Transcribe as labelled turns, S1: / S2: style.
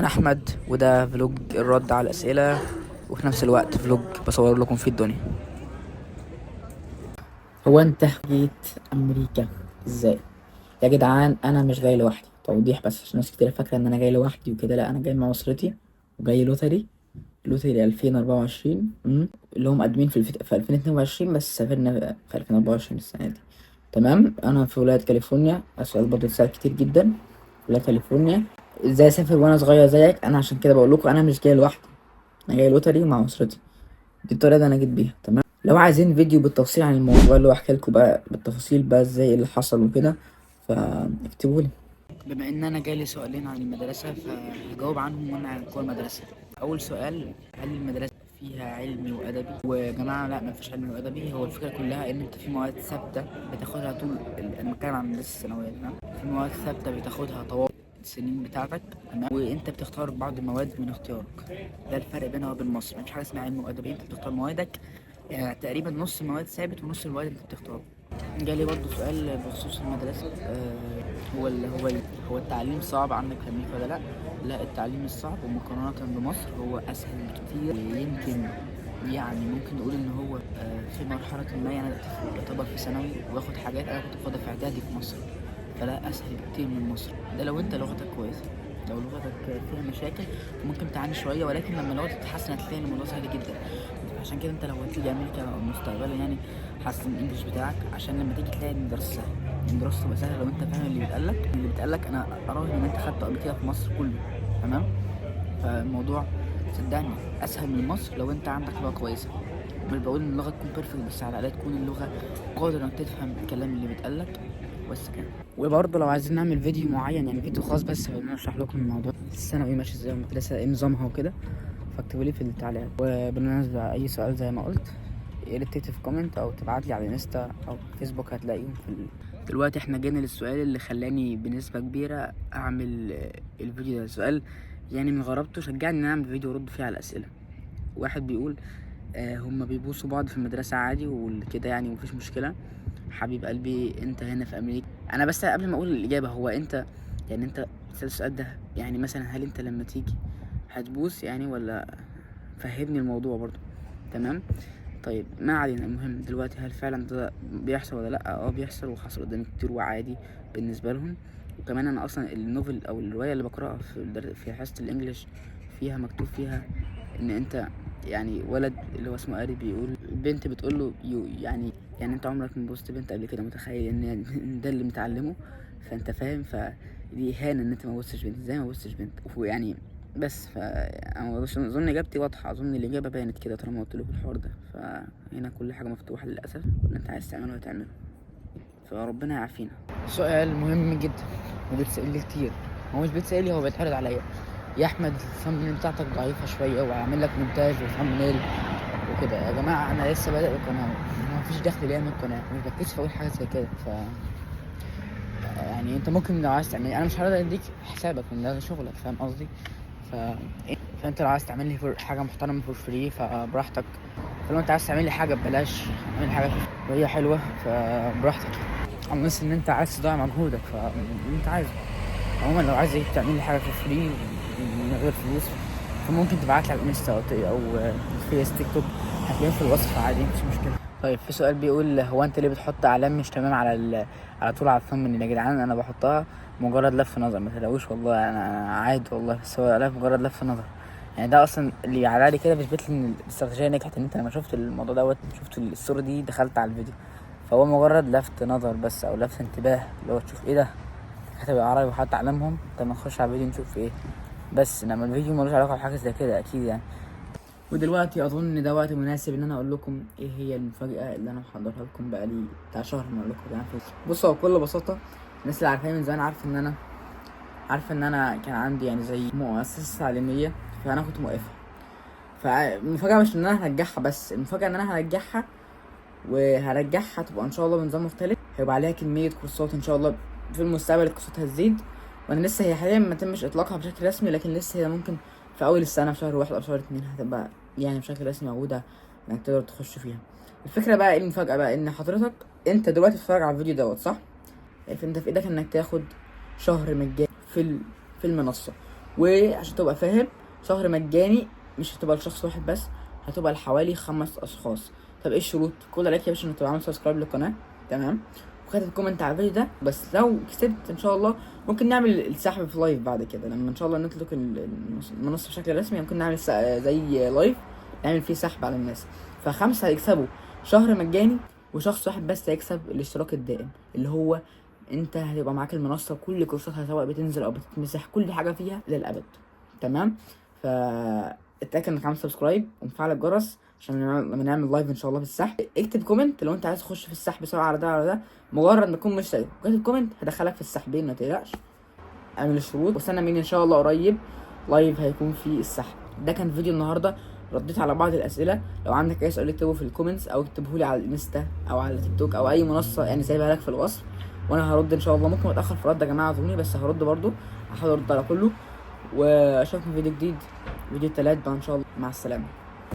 S1: انا احمد، وده vlog الرد على الاسئله، وفي نفس الوقت vlog بصور لكم فيه الدنيا. هو انت جيت امريكا ازاي يا جدعان؟ انا مش جاي لوحدي، توضيح بس عشان ناس كتير فاكره ان انا جاي لوحدي وكده. لا، انا جاي مع اسرتي وجاي lottery، lottery 2024، اللي هم مقدمين في 2022، بس سافرنا في 2024 السنة دي. تمام. انا في ولاية كاليفورنيا. السؤال برضه اتسال كتير جدا، ولاية كاليفورنيا ازاي اسافر وانا صغير زيك؟ انا عشان كده بقول لكم انا مش جاي لوحدي، انا جاي lottery مع اسرتي. دي الطريقة اللي انا جيت بيها. تمام. لو عايزين فيديو بالتفصيل عن الموضوع اللي هو احكي لكم بقى بالتفاصيل بقى ازاي اللي حصل وكده، فاكتبوا لي. بما ان انا جالي سؤالين عن المدرسة فهجاوب عنهم وانا جوه المدرسة. اول سؤال، هل المدرسة فيها علمي وادبي؟ ويا جماعة لا، ما فيش علمي وادبي. هو الفكرة كلها ان انت في مواد ثابتة بتاخدها طول انا بتكلم عن المدرسة الثانوية. تمام. في مواد ثابتة بتاخدها طوال السنين بتاعتك، تمام، وانت بتختار بعض المواد من اختيارك. ده الفرق بينها وبين مصر، مفيش حاجة اسمها علمي وادبي، انت بتختار موادك. يعني تقريبا نص المواد ثابت ونص المواد انت بتختاره. جالي برضه سؤال بخصوص المدرسة، هو التعليم صعب عندك في أمريكا ولا لأ؟ لا، التعليم مش صعب، ومقارنة بمصر هو أسهل بكتير. يمكن يعني ممكن نقول إن هو في مرحلة ما، يعني يعتبر في ثانوي واخد حاجات أنا كنت باخدها في إعدادي في مصر، فلا أسهل بكتير من مصر. ده لو أنت لغتك كويسة. لو لغتك فيها مشاكل ممكن تعاني شوية، ولكن لما لغتك تتحسن هتلاقي إن الموضوع سهل جدا. عشان كده انت لو هتيجي امريكا مستقبلا يعني حسن ال English بتاعك، عشان لما تيجي تلاقي ان الدراسة سهلة. الدراسة تبقى سهلة لو انت فاهم اللي بيتقالك. اللي بيتقالك انا اراهن ان انت خدته قبل كده في مصر كله. تمام. فالموضوع صدقني اسهل من مصر لو انت عندك لغة كويسة. مش بقول ان اللغة تكون perfect، بس على الاقل تكون اللغة قادر انك تفهم الكلام اللي بيتقالك بس كده. وبرضه لو عايزين نعمل فيديو معين، يعني فيديو خاص بس ان اشرح لكم الموضوع الثانوي ماشي ازاي والمدرسة ايه نظامها وكده، فاكتبوا لي في التعليقات. وبالمناسبة أي سؤال زي ما قلت يا ريت تكتب في comment أو تبعت لي على انستا أو فيسبوك، هتلاقيهم في دلوقتي احنا جينا للسؤال اللي خلاني بنسبة كبيرة أعمل الفيديو ده. سؤال يعني من غرابته شجعني إن أنا أعمل فيديو أرد فيه على الأسئلة. واحد بيقول هما بيبوسوا بعض في المدرسة عادي وكده يعني ومفيش مشكلة. حبيب قلبي انت هنا في امريكا. انا بس قبل ما اقول الاجابة، هو انت يعني انت بتسأل السؤال ده يعني مثلا هل انت لما تيجي هتبوس يعني ولا؟ فهمني الموضوع برضو. تمام. طيب ما علينا. المهم دلوقتي هل فعلا ده بيحصل ولا لا؟ بيحصل وحصل قدامي كتير وعادي بالنسبة لهم. وكمان انا اصلا ال novel او الرواية اللي بقراها في حصة ال English فيها مكتوب فيها ان انت يعني ولد اللي هو اسمه اري بيقول البنت بتقول له يعني انت عمرك ما بوست بنت قبل كده، متخيل ان ده اللي متعلمة؟ فانت فاهم، فدي اهانه ان انت ما بوستش بنت. ازاي ما بوستش بنت؟ ويعني بس ف انا اظن اجابتي واضحة، اظن الاجابة بانت كده طالما قلت لكم الحوار ده. فهنا كل حاجة مفتوحة للاسف، واللي انت عايز تعمله هتعمله، فربنا يعافينا. سؤال مهم جدا وبيتسال لي كتير، هو مش بيتسال لي، هو بيتعرض عليا. يا احمد ال thumbnail بتاعتك ضعيفة شوية، وهعمل لك مونتاج و thumbnail وكده. يا جماعة انا لسه بادئ القناة، ما فيش دخل ليا من القناة، مش بتكسف اقول حاجة زي كده. ف يعني انت ممكن لو عايز تعمل، انا مش هقدر اديك حسابك لان ده شغلك، فاهم قصدي؟ فانت لو عايز تعمل لي حاجة محترمه for free فبراحتك، فلو انت عايز تعمل لي حاجة ببلاش، اعمل حاجة وهي حلوة فبراحتك. unless ان انت عايز تضيع مجهودك فاللي انت عايزه. عموما لو عايز تعمل لي حاجة for free من غير فلوس فممكن تبعت لي على الانستا او فيس تيك توك، هتلاقيهم في الوصف عادي مفيش مشكلة. طيب في سؤال بيقول هو انت ليه بتحط اعلام مش تمام على طول على ال thumbnail؟ يا جدعان انا بحطها مجرد لفت نظر، ما تلاقوش والله انا عادي والله، بس هو لا مجرد لفت نظر. يعني ده اصلا اللي على لي كده بيثبت لي ان الاستراتيجية نجحت، ان انت لما شفت الموضوع دوت، شفت الصورة دي، دخلت على الفيديو. فهو مجرد لفت نظر بس، او لفت انتباه، اللي هو تشوف ايه ده كاتب العربي وحط اعلامهم، طب ما نخش على الفيديو نشوف ايه بس. انما الفيديو ملوش علاقة بحاجة زي كده اكيد يعني. ودلوقتي اظن ده وقت مناسب ان انا اقول لكم ايه هي المفاجاة اللي انا محضرها لكم بقالي بتاع شهر ما اقول لكم يعني. بصوا بكل بساطة، الناس اللي عارفاني من زمان عارفه ان انا كان عندي يعني زي مؤسسة تعليمية، فانا كنت موقفها. فالمفاجاه مش ان انا هرجعها بس، المفاجاة ان انا هرجعها، وهرجعها تبقى ان شاء الله بنظام مختلف، هيبقى عليها كمية كورسات ان شاء الله في المستقبل، الكورسات هتزيد. وانا لسه هي حاليا ما تمش اطلاقها بشكل رسمي، لكن لسه هي ممكن في اول السنة في شهر 1 او شهر 2 هتبقى يعني بشكل رسمي موجودة انك تقدر تخش فيها. الفكرة بقى ايه المفاجاة بقى؟ ان حضرتك انت دلوقتي بتتفرج على الفيديو دوت صح؟ فانت في ايدك انك تاخد شهر مجاني في المنصة. وعشان تبقى فاهم، شهر مجاني مش هتبقى لشخص واحد بس، هتبقى لحوالي 5 اشخاص. طب ايه الشروط؟ كل عليك يا باشا انك تبقى عامل subscribe للقناة، تمام، وكاتب comment على الفيديو ده. بس لو كسبت ان شاء الله ممكن نعمل السحب في live بعد كده، لما ان شاء الله نطلق المنصة بشكل رسمي، ممكن نعمل زي live نعمل فيه سحب على الناس. ف5 هيكسبوا شهر مجاني، وشخص واحد بس هيكسب الاشتراك الدائم، اللي هو انت هتبقى معاك المنصة كل كورساتها، سواء بتنزل او بتتمسح، كل حاجة فيها للابد. تمام؟ ف اتاكد انك عامل subscribe ومفعل الجرس عشان لما نعمل live ان شاء الله في السحب. اكتب comment لو انت عايز تخش في السحب، سواء على ده على ده، مجرد ما تكون مشترك وكاتب comment هدخلك في السحبين، ما تقلقش. اعمل الشروط واستنى مني ان شاء الله قريب live هيكون في السحب. ده كان فيديو النهارده، رديت على بعض الاسئلة. لو عندك اي سؤال اكتبه في ال comments او اكتبه لي على الانستا او على تيك توك او اي منصة يعني سايبها لك في الوصف، وانا هرد ان شاء الله. ممكن اتاخر في الرد يا جماعة، اعذروني، بس هرد برضو، هحاول ارد على كله. واشوفكم في فيديو جديد، فيديو التلات بقى ان شاء الله. مع السلامة.